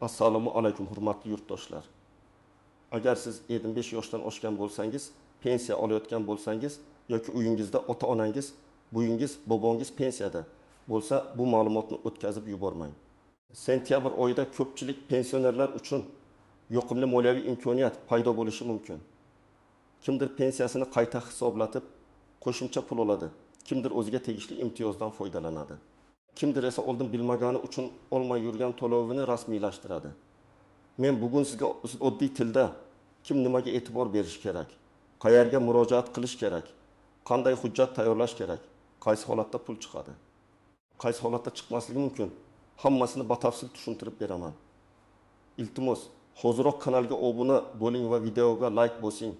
Assalomu alaykum, hurmatli yurtdoshlar. Agar siz 55 yoshdan oshgan bo'lsangiz, pensiya olayotgan bo'lsangiz yoki uyingizda ota-onangiz, buyingiz, bobongiz pensiyada bo'lsa, bu ma'lumotni o'tkazib yubormang. Sentyabr oyida ko'pchilik pensionerlar uchun yoqimli moliyaviy imkoniyat paydo bo'lishi mumkin. Kimdir pensiyasini qayta hisoblatib, qo'shimcha pul oladi, kimdir o'ziga tegishli imtiyozdan foydalanadi. Kimdir esa oldin bilmagani uchun olmay yurgan to'lovini rasmiylashtiradi. Men bugun sizga oddiy tilda kim nimaga e'tibor berish kerak, qayerga murojaat qilish kerak, qanday hujjat tayyorlash kerak, qaysi holatda pul chiqadi, qaysi holatda chiqmasligi mumkin, hammasini batafsil tushuntirib beraman. Iltimos, hoziroq kanalga obuna bo'ling va videoga like bosing.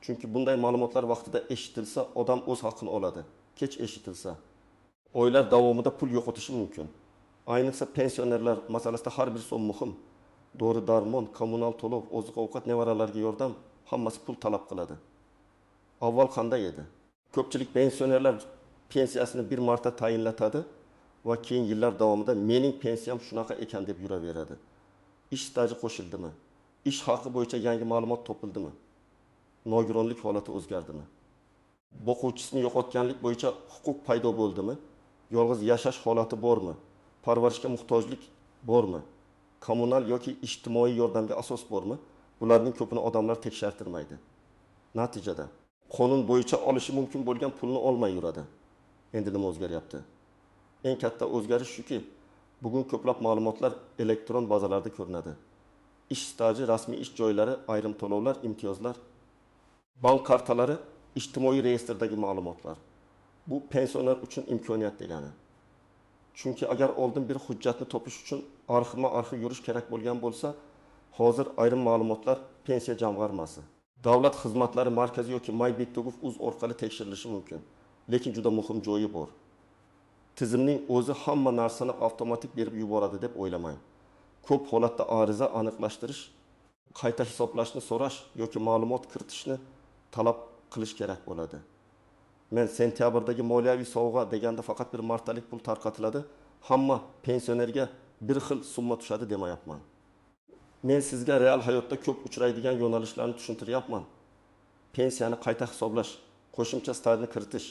Chunki bunday ma'lumotlar vaqtida eshitilsa, odam o'z haqqini oladi. Kech eshitilsa, oylar davomida pul yo'qotishi mumkin. Ayniqsa pensionerlar masalasida har bir so'm muhim. Dori-darmon, kommunal to'lov, oziq-ovqat, nevaralarga yordam hammasi pul talab qiladi. Avval qanday edi? Ko'pchilik pensionerlar pensiyasini bir marta tayinlatadi va keyin yillar davomida mening pensiyam shunaqa ekan deb yuraveradi. Ish staji qo'shildimi? Ish haqi bo'yicha yangi ma'lumot topildimi? Nogironlik holati o'zgardimi? Boquvchisini yo'qotganlik bo'yicha huquq paydo bo'ldimi? Yolg'iz yashash holati bormi? Parvarishga muhtojlik bormi? Kommunal yoki ijtimoiy yordamga asos bormi? Bularning ko'pini odamlar tekshirtirmaydi. Natijada qonun bo'yicha olishi mumkin bo'lgan pulni olmay yuradi. Endi nima o'zgaryapti? Eng katta o'zgarish shuki, bugun ko'plab ma'lumotlar elektron bazalarda ko'rinadi. Ish staji, rasmiy ish joylari, ayrim to'lovlar, imtiyozlar, bank kartalari, ijtimoiy reyestrdagi ma'lumotlar. Bu pensioner uchun imkoniyat degani. Chunki agar oldin bir hujjatni topish uchun arxivma-arxiv yurish kerak bo'lgan bo'lsa, hozir ayrim ma'lumotlar pensiya jamg'armasi, davlat xizmatlari markazi yoki MyBit.gov.uz orqali tekshirilishi mumkin. Lekin juda muhim joyi bor. Tizimning o'zi hamma narsani avtomatik berib yuboradi deb o'ylamang. Ko'p holatda ariza aniqlashtirish, qayta hisoblashni so'rash yoki ma'lumot kiritishni talab qilish kerak bo'ladi. Men sentyabrdagi moliyaviy sovg'a deganda faqat bir martalik pul tarqatiladi, hamma pensionerga bir xil summa tushadi demayapman. Men sizga real hayotda ko'p uchraydigan yo'nalishlarni tushuntiryapman. Pensiyani qayta hisoblash, qo'shimcha stajni kiritish,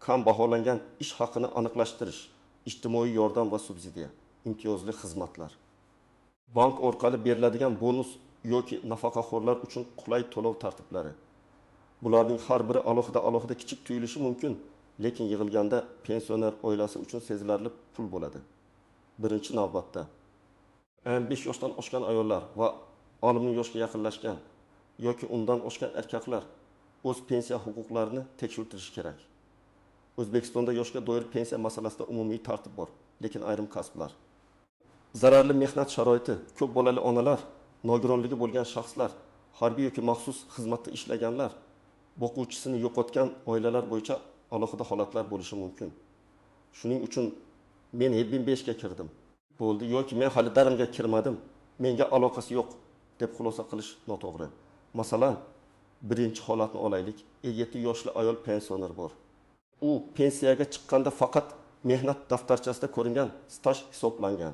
kam baholangan ish haqini aniqlashtirish, ijtimoiy yordam va subsidiya, imtiyozli xizmatlar. Bank orqali beriladigan bonus yoki nafaqaxo'rlar uchun qulay to'lov tartiblari. Bularning har biri alohida-alohida kichik tuyulishi mumkin, lekin yig'ilganda pensioner oilasi uchun sezilarli pul bo'ladi. Birinchi navbatda 55 yoshdan oshgan ayollar va 60 yoshga yaqinlashgan yoki undan oshgan erkaklar o'z pensiya huquqlarini tekshirtirishi kerak. O'zbekistonda yoshga doir pensiya masalasida umumiy tartib bor, lekin ayrim kasblar, zararli mehnat sharoiti, ko'p bolali onalar, nogironligi bo'lgan shaxslar, harbiy yoki maxsus xizmatda ishlaganlar, boquvchisini yo'qotgan oilalar bo'yicha alohida holatlar bo'lishi mumkin. Shuning uchun men 75 ga kirdim, bo'ldi yoki men hali darimga kirmadim, menga aloqasi yo'q deb xulosa qilish noto'g'ri. Masalan, birinchi holatni olaylik. 57 yoshli ayol pensioner bor. U pensiyaga chiqqanda faqat mehnat daftarchasida ko'ringan staj hisoblangan.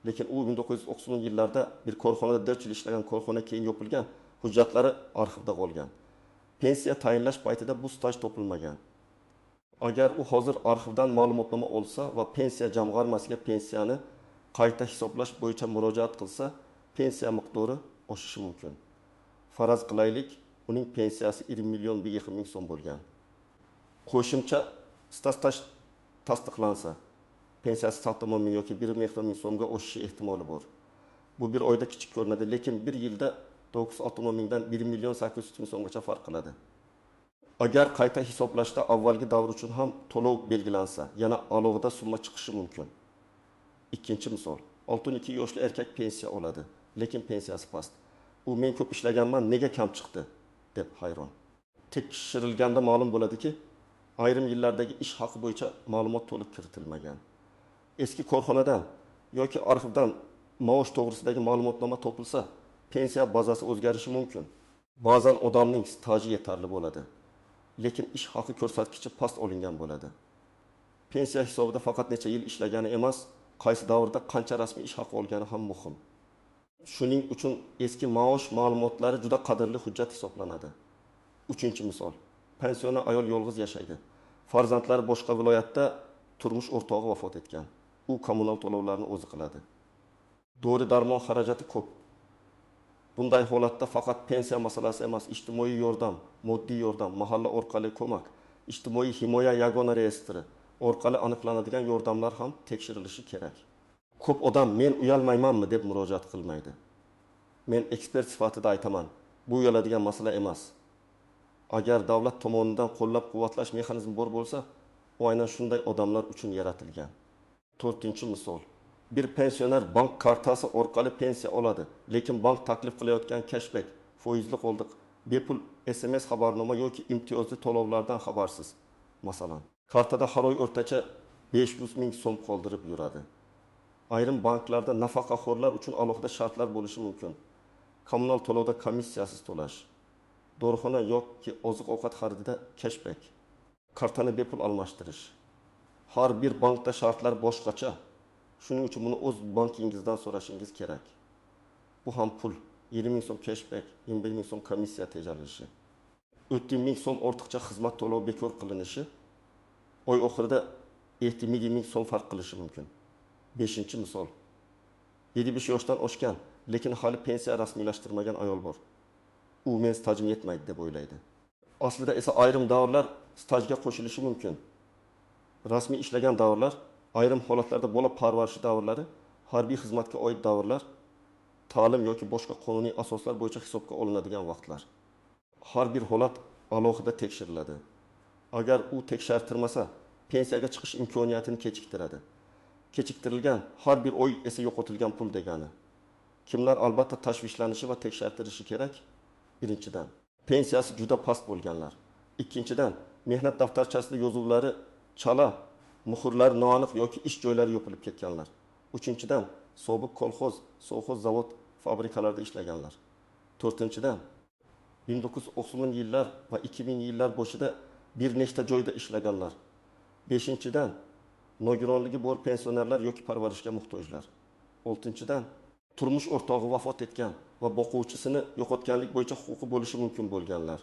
Lekin u 1990-yillarda bir korxonada 4 yil ishlagan, korxona keyin yopilgan, hujjatlari arxivda qolgan. Pensiya tayinlash paytida bu staj topilmagan. Agar u hozir arxivdan ma'lumotnoma olsa va pensiya jamg'armasiga pensiyani qayta hisoblash bo'yicha murojaat qilsa, pensiya miqdori oshishi mumkin. Faraz qilaylik, uning pensiyasi 1 million 1 ming so'm bo'lgan. Qo'shimcha staj tasdiqlansa, pensiyasi 6 ming yoki 1 ming so'mga oshishi ehtimoli bor. Bu bir oyda kichik ko'rinadi, lekin bir yilda 960 mingdan 1 million 800 ming so'mgacha farq qiladi. Agar qayta hisoblashda avvalgi davr uchun ham to'lov belgilansa, yana alohida summa chiqishi mumkin. Ikkinchi misol, 62 yoshli erkak pensiya oladi, lekin pensiyasi past. U men ko'p ishlaganman, nega kam chiqdi deb hayron. Tekshirilganda ma'lum bo'ladiki, ayrim yillardagi ish haqi bo'yicha ma'lumot to'liq kiritilmagan. Eski korxonadan yoki arxivdan maosh to'g'risidagi ma'lumotnoma topilsa, pensiya bazasi o'zgarishi mumkin. Ba'zan odamning staji yetarli bo'ladi, lekin ish haqi ko'rsatkichi past olingan bo'ladi. Pensiya hisobida faqat necha yil ishlagani emas, qaysi davrda qancha rasmiy ish haqi olgani ham muhim. Shuning uchun eski maosh ma'lumotlari juda qadrli hujjat hisoblanadi. Uchinchi misol. Pensioner ayol yolg'iz yashaydi. Farzandlari boshqa viloyatda, turmush o'rtog'i vafot etgan. U kommunal to'lovlarni o'zi qiladi. Dori-darmon xarajati ko'p. Bunday holatda faqat pensiya masalasi emas, ijtimoiy yordam, moddiy yordam, mahalla orqali ko'mak, ijtimoiy himoya yagona reyestri orqali aniqlanadigan yordamlar ham tekshirilishi kerak. Ko'p odam men uyalmaymanmi deb murojaat qilmaydi. Men ekspert sifatida aytaman, bu uyaladigan masala emas. Agar davlat tomonidan qo'llab-quvvatlash mexanizmi bor bo'lsa, u aynan shunday odamlar uchun yaratilgan. To'rtinchi misol. Bir pensioner bank kartasi orqali pensiya oladi, lekin bank taklif qilayotgan keshbek, foizli qoldiq, bepul SMS xabarnoma yoki imtiyozli to'lovlardan xabarsiz. Masalan, kartada har oy o'rtacha 500 ming so'm qoldirib yuradi. Ayrim banklarda nafaqaxo'rlar uchun alohida shartlar bo'lishi mumkin. Kommunal to'lovda komissiyasiz to'lash, dorixona yoki oziq-ovqat xaridida keshbek, kartani bepul almashtirish. Har bir bankda shartlar boshqacha. Shuning uchun buni o'z bankingizdan so'rashingiz kerak. Bu ham pul. 20 ming so'm keshbek, 21 ming so'm komissiya tejalishi. 30 ming so'm ortiqcha xizmat to'lovi bekor qilinishi oy oxirida 70 ming so'm farq qilishi mumkin. Beshinchi misol. 75 yoshdan oshgan, lekin hali pensiya rasmiylashtirmagan ayol bor. U men stajim yetmaydi deb o'ylaydi. Aslida esa ayrim davrlar stajga qo'shilishi mumkin. Rasmiy ishlagan davrlar, ayrim holatlarda bola parvarishi davrlari, harbiy xizmatga oid davrlar, ta'lim yoki boshqa qonuniy asoslar bo'yicha hisobga olinadigan vaqtlar. Har bir holat alohida tekshiriladi. Agar u tekshirtirmasa, pensiyaga chiqish imkoniyatini kechiktiradi. Kechiktirilgan har bir oy esa yo'qotilgan pul degani. Kimlar albatta tashvishlanishi va tekshirtirishi kerak? Birinchidan, pensiyasi juda past bo'lganlar. Ikkinchidan, mehnat daftarchasida yozuvlari chala, muhrlari noaniq yoki ish joylari yopilib ketganlar. Uchinchidan, sobiq kolxoz, sovxoz, zavod, fabrikalarda ishlaganlar. To'rtinchidan, 1990 yillar va 2000 yillar boshida bir nechta joyda ishlaganlar. Beshinchidan, nogironligi bor pensionerlar yoki parvarishga muhtojlar. Oltinchidan, turmush o'rtog'i vafot etgan va boquvchisini yo'qotganlik bo'yicha huquqi bo'lishi mumkin bo'lganlar.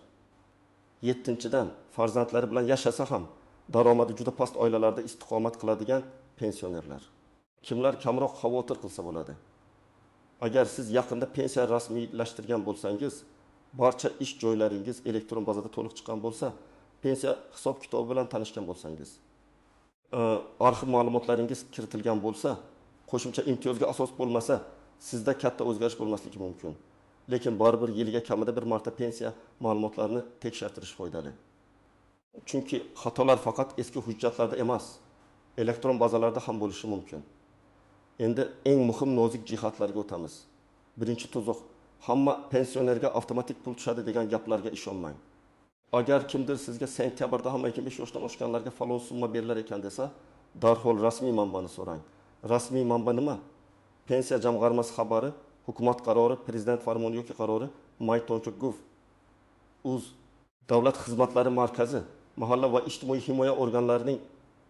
Yettinchidan, farzandlari bilan yashasa ham daromadi juda past oilalarda istiqomat qiladigan pensionerlar. Kimlar kamroq xavotir qilsa bo'ladi? Agar siz yaqinda pensiya rasmiylashtirgan bo'lsangiz, barcha ish joylaringiz elektron bazada to'liq chiqqan bo'lsa, pensiya hisob kitobi bilan tanishgan bo'lsangiz, arxiv ma'lumotlaringiz kiritilgan bo'lsa, qo'shimcha imtiyozga asos bo'lmasa, sizda katta o'zgarish bo'lmasligi mumkin. Lekin baribir yiliga kamida bir marta pensiya ma'lumotlarini tekshirtirish foydali. Chunki xatolar faqat eski hujjatlarda emas, elektron bazalarda ham bo'lishi mumkin. Endi eng muhim nozik jihatlarga o'tamiz. Birinchi tuzoq: hamma pensionerga avtomatik pul tushadi degan gaplarga ishonmang. Agar kimdir sizga sentyabrda hamma 25 yoshdan oshganlarga falon summa berilar ekan desa, darhol rasmiy manbani so'rang. Rasmiy manba nima? Pensiya jamg'armasi xabari, hukumat qarori, prezident farmoni yoki qarori, my.gov uz, davlat xizmatlari markazi, mahalla va ijtimoiy himoya organlarining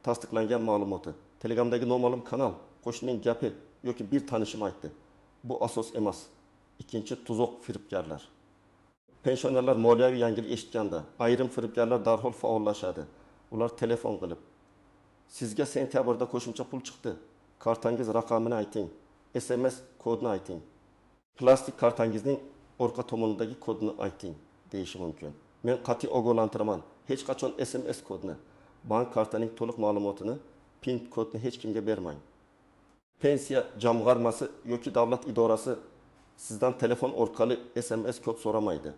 tasdiqlangan ma'lumoti, Telegramdagi noma'lum kanal, qo'shnining gapi yoki bir tanishim aytdi. Bu asos emas. Ikkinchi tuzoq: firibgarlar. Pensionerlar moliyaviy yangilik eshitganda ayrim firibgarlar darhol faollashadi. Ular telefon qilib, sizga sentyabrda qo'shimcha pul chiqdi, kartangiz raqamini ayting, SMS kodni ayting, plastik kartangizning orqa tomonidagi kodni ayting deyishi mumkin. Men qat'iy ogohlantiraman: hech qachon SMS kodni, bank kartaning to'liq ma'lumotini, PIN kodni hech kimga bermang. Pensiya jamg'armasi yoki davlat idorasi sizdan telefon orqali SMS kod so'ramaydi.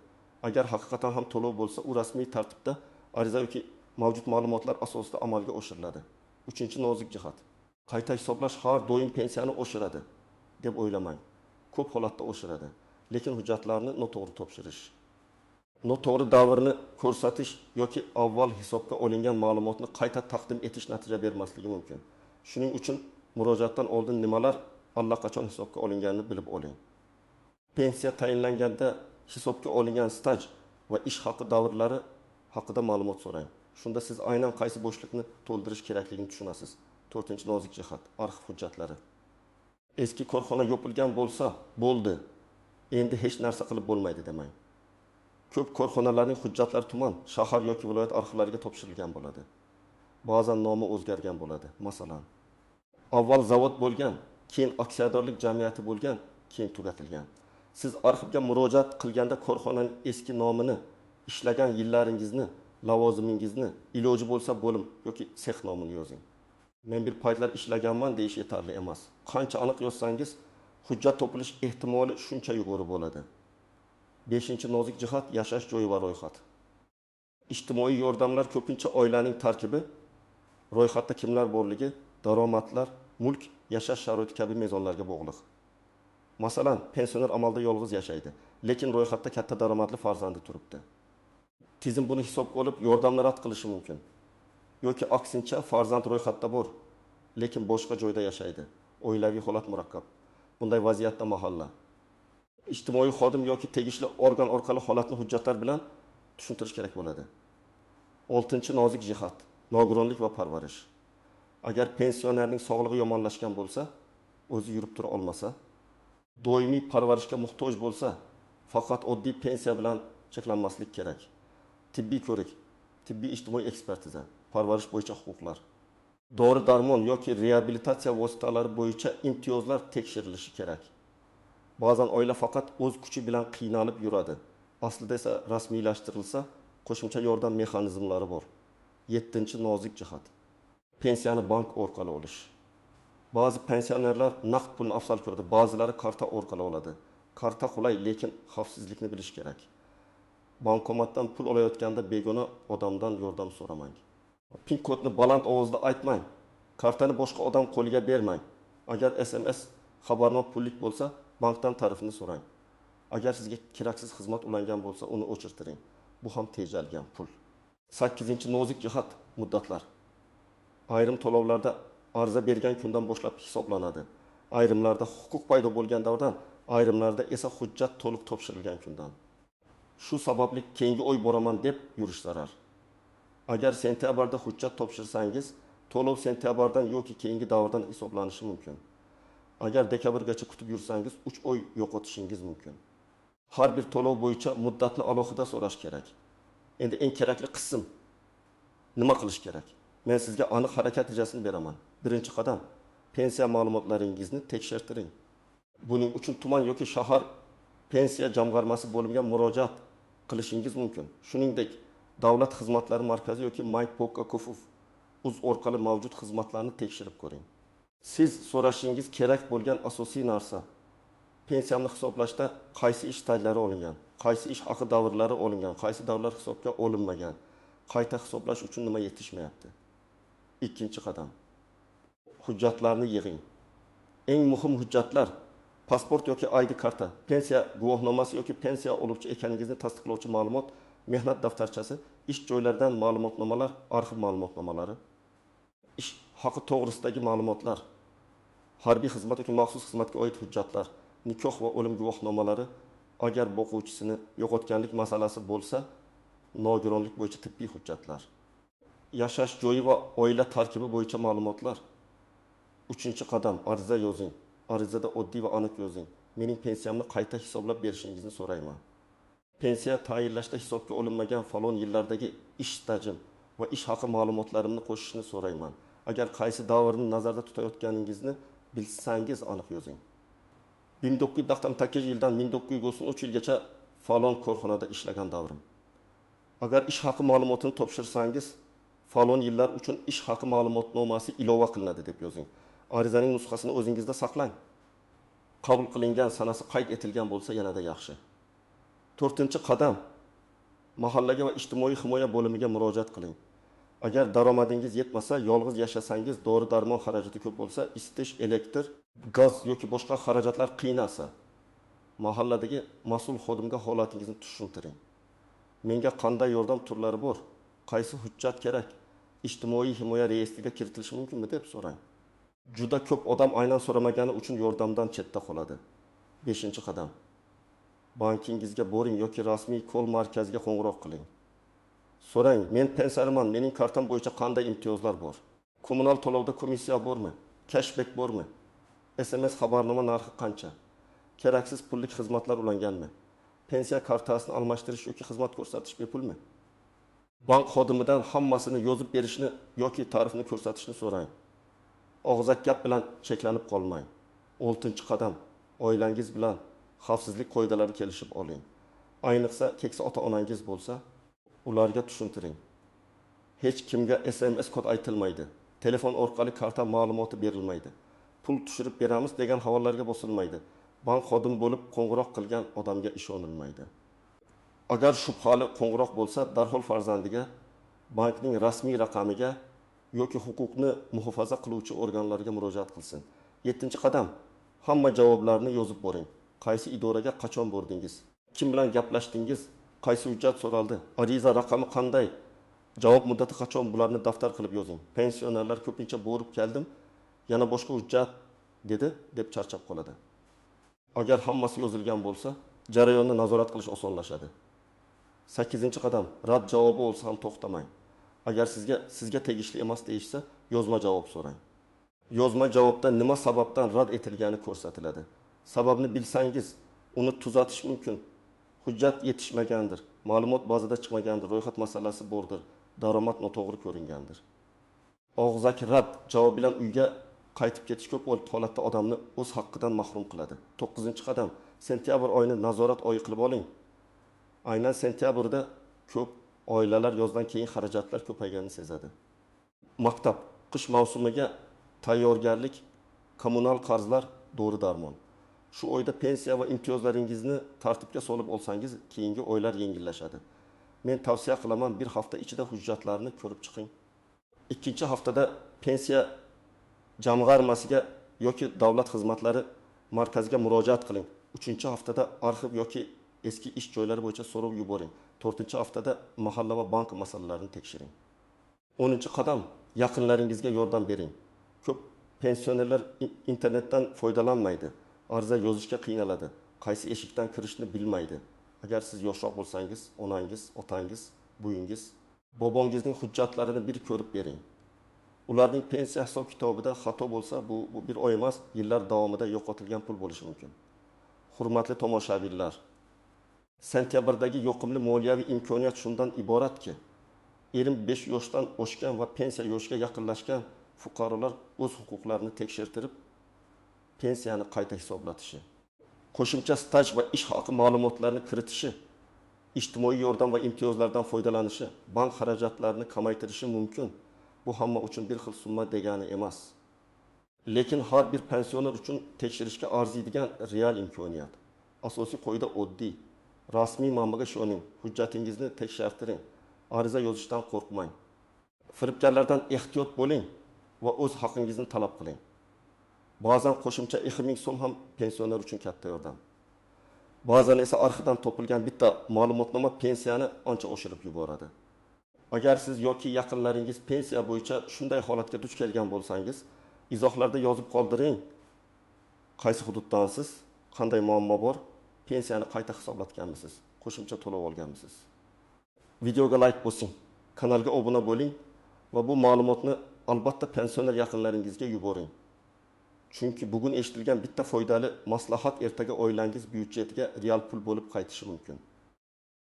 Agar haqiqatan ham to'lov bo'lsa, u rasmiy tartibda, ariza yoki mavjud ma'lumotlar asosida amalga oshiriladi. Uchinchi nozik jihat: qayta hisoblash har doim pensiyani oshiradi deb o'ylamang. Ko'p holatda oshiradi, lekin hujjatlarni noto'g'ri topshirish, noto'g'ri davrni ko'rsatish yoki avval hisobga olingan ma'lumotni qayta taqdim etish natija bermasligi mumkin. Shuning uchun murojaatdan oldin nimalar allaqachon hisobga olinganini bilib oling. Pensiya tayinlanganda hisobga olingan staj va ish haqi davrlari haqida ma'lumot so'rang. Shunda siz aynan qaysi bo'shliqni to'ldirish kerakligini tushunasiz. To'rtinchi nozik jihat: arxiv hujjatlari. Eski korxona yopilgan bo'lsa, bo'ldi, endi hech narsa qilib bo'lmaydi demang. Ko'p korxonalarning hujjatlari tuman, shahar yoki viloyat arxivlariga topshirilgan bo'ladi. Ba'zan nomi o'zgargan bo'ladi. Masalan, avval zavod bo'lgan, keyin aksiyadorlik jamiyati bo'lgan, keyin tugatilgan. Siz arxivga murojaat qilganda korxonaning eski nomini, ishlagan yillaringizni, lavozimingizni, iloji bo'lsa bo'lim yoki sex nomini yozing. Men bir paytlar ishlaganman deyish yetarli emas. Qancha aniq yozsangiz, hujjat topilish ehtimoli shuncha yuqori bo'ladi. 5-nozik jihat yashash joyi va ro'yxat. Ijtimoiy yordamlar ko'pincha oilaning tarkibi, ro'yxatda kimlar borligi, daromadlar, mulk, yashash sharoiti kabi mezonlarga bog'liq. Masalan, pensioner amalda yolg'iz yashaydi, lekin ro'yxatda katta daromadli farzandi turibdi. Tizim buni hisobga olib, yordamni rad qilishi mumkin. Yoki aksincha farzand ro'yxatda bor, lekin boshqa joyda yashaydi. Oilaviy holat murakkab. Bunday vaziyatda mahalla, ijtimoiy xodim yoki tegishli organ orqali holatni hujjatlar bilan tushuntirish kerak bo'ladi. 6-nozik jihat nogironlik va parvarish. Agar pensionerning sog'lig'i yomonlashgan bo'lsa, o'zi yurib tura olmasa, doimiy parvarishga muhtoj bo'lsa, faqat oddiy pensiya bilan cheklanmaslik kerak. Tibbiy ko'rik, tibbiy ijtimoiy ekspertiza, parvarish bo'yicha huquqlar, dori-darmon yoki reabilitatsiya vositalari bo'yicha imtiyozlar tekshirilishi kerak. Ba'zan oila faqat o'z kuchi bilan qiynalib yuradi. Aslida esa rasmiylashtirilsa, qo'shimcha yordam mexanizmlari bor. 7-nozik jihat pensiyani bank orqali olish. Ba'zi pensionerlar naqd pulni afzal ko'radi, ba'zilari karta orqali oladi. Karta qulay, lekin xavfsizlikni bilish kerak. Bankomatdan pul olayotganda begona odamdan yordam so'ramang. PIN kodni baland ovozda aytmang. Kartani boshqa odam qo'liga bermang. Agar SMS xabarnoma pullik bo'lsa, bankdan tarifini so'rang. Agar sizga keraksiz xizmat ulangan bo'lsa, uni o'chirtiring. Bu ham tejalgan pul. 8-nozik jihat muddatlar. Ayrim to'lovlarda arza bergan kundan boshlab hisoblanadi. Ayrimlarda huquq paydo bo'lgan davrdan, ayrimlarda esa hujjat to'liq topshirilgan kundan. Shu sababli keyingi oy boraman deb yurish zarar. Agar sentyabrda hujjat topshirsangiz, to'lov sentyabrdan yoki keyingi davrdan hisoblanishi mumkin. Agar dekabrgacha kutib yursangiz, 3 oy yo'qotishingiz mumkin. Har bir to'lov bo'yicha muddatni alohida so'rash kerak. Endi eng kerakli qism nima qilish kerak? Men sizga aniq harakat rejasini beraman. 1-qadam pensiya ma'lumotlaringizni tekshirtiring. Buning uchun tuman yoki shahar pensiya jamg'armasi bo'limiga murojaat qilishingiz mumkin. Shuningdek, davlat xizmatlari markazi yoki mypoka.uz orqali mavjud xizmatlarni tekshirib ko'ring. Siz so'rashingiz kerak bo'lgan asosiy narsa pensiyamni hisoblashda qaysi ish stajlari olingan, qaysi ish haqi davrlari olingan, qaysi davrlar hisobga olinmagan, qayta hisoblash uchun nima yetishmayapti. 2-qadam hujjatlarni yig'ing. Eng muhim hujjatlar pasport yoki ID karta, pensiya guvohnomasi yoki pensiya oluvchi ekaningizni tasdiqlovchi ma'lumot, mehnat daftarchasi, ish joylaridan ma'lumotnomalar, arxiv ma'lumotnomalari, ish haqi to'g'risidagi ma'lumotlar, harbiy xizmat yoki maxsus xizmatga oid hujjatlar, nikoh va o'lim guvohnomalari, agar boquvchisini yo'qotganlik masalasi bo'lsa, nogironlik bo'yicha tibbiy hujjatlar, yashash joyi va oila tarkibi bo'yicha ma'lumotlar. 3-qadam ariza yozing. Arizada oddiy va aniq yozing. Mening pensiyamni qayta hisoblab berishingizni so'rayman. Pensiya tayinlashda hisobga olinmagan falon yillardagi ish stajim va ish haqi ma'lumotlarimni qo'shishni so'rayman. Agar qaysi davrni nazarda tutayotganingizni bilsangiz aniq yozing. 1998 yildan 1993 yilgacha falon korxonada ishlagan davrim. Agar ish haqi ma'lumotini topshirsangiz, falon yillar uchun ish haqi ma'lumotnomasi ilova qilinadi deb yozing. Arizaning nusxasini o'zingizda saqlang. Qabul qilingan sanasi qayd etilgan bo'lsa yanada yaxshi. 4-qadam mahallaga va ijtimoiy himoya bo'limiga murojaat qiling. Agar daromadingiz yetmasa, yolg'iz yashasangiz, dori-darmon xarajati ko'p bo'lsa, isitish, elektr, gaz yoki boshqa xarajatlar qiynasa, mahalladagi mas'ul xodimga holatingizni tushuntiring. Menga qanday yordam turlari bor? Qaysi hujjat kerak? Ijtimoiy himoya reyestriga kiritilishi mumkinmi deb so'rang. Juda ko'p odam aynan so'ramagani uchun yordamdan chetda qoladi. 5-qadam bankingizga boring yoki rasmiy kol markaziga qo'ng'iroq qiling. So'rang, men pensionerman, mening kartam bo'yicha qanday imtiyozlar bor? Kommunal to'lovda komissiya bormi? Cashback bormi? SMS xabarnoma narxi qancha? Keraksiz pullik xizmatlar ulanganmi? Pensiya kartasini almashtirish yoki xizmat ko'rsatish bepulmi? Bank xodimidan hammasini yozib berishni yoki tarifni ko'rsatishni so'rang. Og'zaki gap bilan cheklanib qolmang. Oltinchi qadam: oilangiz bilan xavfsizlik qoidalarini kelishib oling. Ayniqsa keksa ota-onangiz bo'lsa, ularga tushuntiring. Hech kimga SMS kod aytilmaydi. Telefon orqali karta ma'lumoti berilmaydi. Pul tushirib beramiz degan havolalarga bosilmaydi. Bank xodimi bo'lib qo'ng'iroq qilgan odamga ishonilmaydi. Agar shubhali qo'ng'iroq bo'lsa, darhol farzandiga, bankning rasmiy raqamiga yoki huquqni muhofaza qiluvchi organlarga murojaat qilsin. Yettinchi qadam: hamma javoblarni yozib boring. Qaysi idoraga qachon bordingiz? Kim bilan gaplashdingiz? Qaysi hujjat so'raldi? Ariza raqami qanday? Javob muddati qachon? Bularni daftar qilib yozing. Pensionerlar ko'pincha borib keldim, yana boshqa hujjat dedi deb charchab qoladi. Agar hammasi yozilgan bo'lsa, jarayonni nazorat qilish osonlashadi. Sakkizinchi qadam: rad javobi bo'lsa ham to'xtamang. Agar sizga tegishli emas deyishsa, yozma javob so'rang. Yozma javobda nima sababdan rad etilgani ko'rsatiladi. Sababni bilsangiz, uni tuzatish mumkin. Hujjat yetishmagandir, ma'lumot bazada chiqmagandir, ro'yxat masalasi bordir, daromad noto'g'ri ko'ringandir. Og'zaki rad javob bilan uyga qaytib ketish ko'p holatda odamni o'z haqqidan mahrum qiladi. To'qqizinchi qadam: sentyabr oyini nazorat oyi qilib oling. Aynan sentyabrda ko'p oilalar yozdan keyin xarajatlar ko'payganini sezadi. Maktab, qish mavsumiga tayyorgarlik, kommunal qarzlar dori darmon. Shu oyda pensiya va imtiyozlaringizni tartibga solib olsangiz, keyingi oylar yengillashadi. Men tavsiya qilaman, bir hafta ichida hujjatlarni ko'rib chiqing. Ikkinchi haftada pensiya jamg'armasiga yoki davlat xizmatlari markaziga murojaat qiling. Uchinchi haftada arxiv yoki eski ish joylari bo'yicha so'rov yuboring. To'rtinchi haftada mahalla va bank masalalarini tekshiring. 10 qadam: yaqinlaringizga yordam bering. Ko'p pensionerlar internetdan foydalanmaydi, ariza yozishga qiynaladi, qaysi eshikdan kirishni bilmaydi. Agar siz yoshroq bo'lsangiz, onangiz, otangiz, buyingiz, bobongizning hujjatlarini bir ko'rib bering. Ularning pensiya hisob kitobida xato bo'lsa, bu bir oy emas, yillar davomida yo'qotilgan pul bo'lishi mumkin. Hurmatli tomoshabinlar, sentyabrdagi yoqimli moliyaviy imkoniyat shundan iboratki, 55 yoshdan oshgan va pensiya yoshiga yaqinlashgan fuqarolar o'z huquqlarini tekshirtirib, pensiyani qayta hisoblatishi, qo'shimcha staj va ish haqi ma'lumotlarini kiritishi, ijtimoiy yordam va imtiyozlardan foydalanishi, bank xarajatlarini kamaytirishi mumkin. Bu hamma uchun bir xil summa degani emas. Lekin har bir pensioner uchun tekshirishga arziydigan real imkoniyat. Asosiy qoida oddiy. Rasmiy manbaga ishoning, hujjatingizni tekshirtiring, ariza yozishdan qo'rqmang. Firibgarlardan ehtiyot bo'ling va o'z haqingizni talab qiling. Ba'zan qo'shimcha 2000 so'm ham pensioner uchun katta yordam. Ba'zan esa arxivdan topilgan bitta ma'lumotnoma pensiyani ancha oshirib yuboradi. Agar siz yoki yaqinlaringiz pensiya bo'yicha shunday holatga duch kelgan bo'lsangiz, izohlarda yozib qoldiring. Qaysi hududdansiz, qanday muammo bor, pensiyani qayta hisoblatganmisiz, qo'shimcha to'lov olganmisiz? Videoga like bosing, kanalga obuna bo'ling va bu ma'lumotni albatta pensioner yaqinlaringizga yuboring. Chunki bugun eshitilgan bitta foydali maslahat ertaga oilangiz byudjetiga real pul bo'lib qaytishi mumkin.